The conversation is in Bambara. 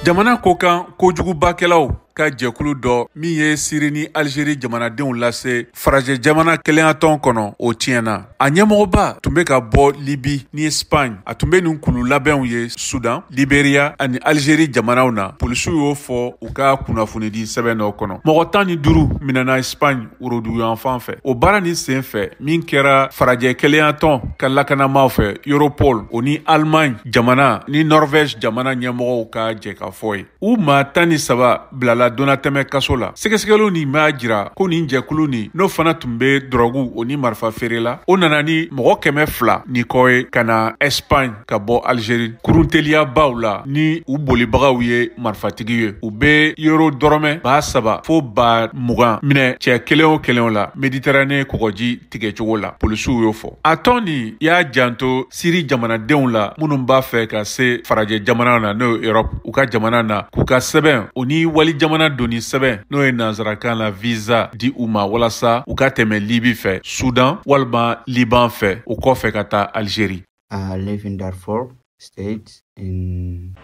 Jamana kokan kojugubakɛlaw ka jɛkulu dɔ min ye Siri ni Alizeri jamanadenw lase farajɛ jamana kelenyatɔn kɔnɔ, o tiɲɛna. A ɲɛmɔgɔba tun bɛ ka bɔ Libi ni Espagne. A tun bɛ nin kulu labɛnw ye Sudan, Liberia ani Alizeri jamanaw na, polisiw y'o fɔ u ka kunnafonidi sɛbɛn dɔ kɔnɔ. Mɔgɔ 15 minɛna Espagne woroduguyanfan fɛ o baara nin sen fɛ min kɛra farajɛ kelenyatɔn ka lakanamaw fɛ, Europol, o ni Allemagne jamana ni Norvège jamana ɲɛmɔgɔw ka jɛkafɔ ye. U maa 13 bilala donnatɛmɛ kaso la. Sɛgɛsɛgɛliw nin b'a jira ko nin jɛkulu nin, n'o fana tun bɛ dɔrɔgu o ni marifa feere la, o nana ni mɔgɔ 200 ni kɔ ye ka na Espagne ka bɔ Algérie kurunteliyabaw la ni u bolibagaw ye marifatigi ye. U bɛ euro dɔrɔmɛ 3000 fo 20,000 minɛ cɛ kelen o kelen la Méditerranée kɔgɔji tigɛcogo la, polisiw y'o fɔ. A tɔn nin y'a janto Siri jamanadenw la minnu b'a fɛ ka se farajɛ jamana na, n'o ye Europe, u ka jamana na, k'u ka sɛbɛn o ni wali jamana donni sɛbɛn, n'o ye nansarakan la visa, di u ma walasa u ka tɛmɛ Libi fɛ, Sudan walima Liban fɛ, o kɔfɛ ka taa Algérie. I live in Darfur State in